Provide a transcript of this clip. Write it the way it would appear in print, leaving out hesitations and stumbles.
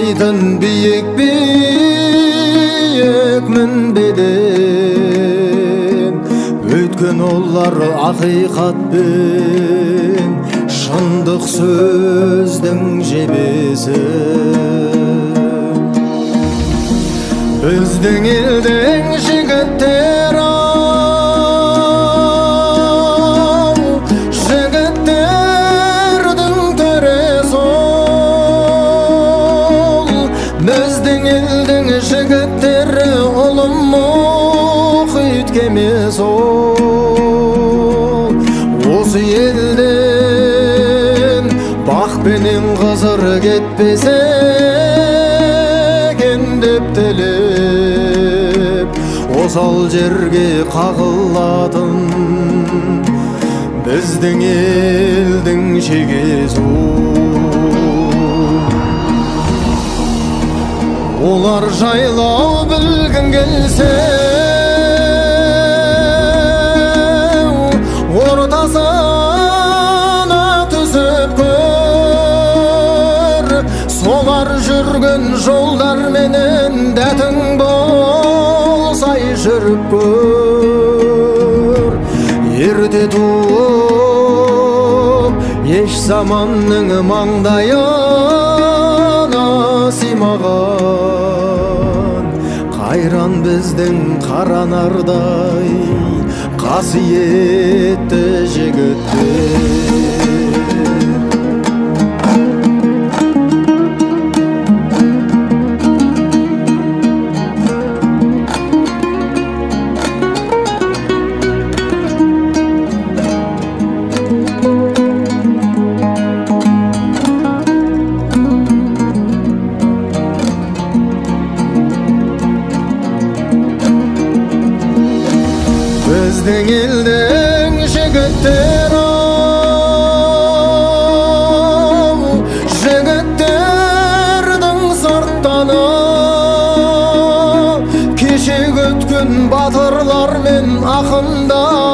Құламайтын биік биік мінбеден, өткен олар ақиқатпен шындық сөздің жебесі. Біздің елдің жігіттері, жігіттердің төресі ол. Біздің елдің жігіттері ұлы мұхит кемесі ол. Осы елден бақ пенен қызыр кетпесе екен деп тілеп, осал жерге қағылатын біздің елдің шегесі ол. Олар жайлау білгің келсе, ортасына түсіп көр. Солар жүрген жолдарменен дәтің болсай жүріп көр. Ерте туып, еш заманның маңдайына сыймаған, қайран біздің қара нардай қасиетті жігіттер. Біздің елдің жігіттері, жігіттердің сырттаны, кеше өткен батырлар мен ақындар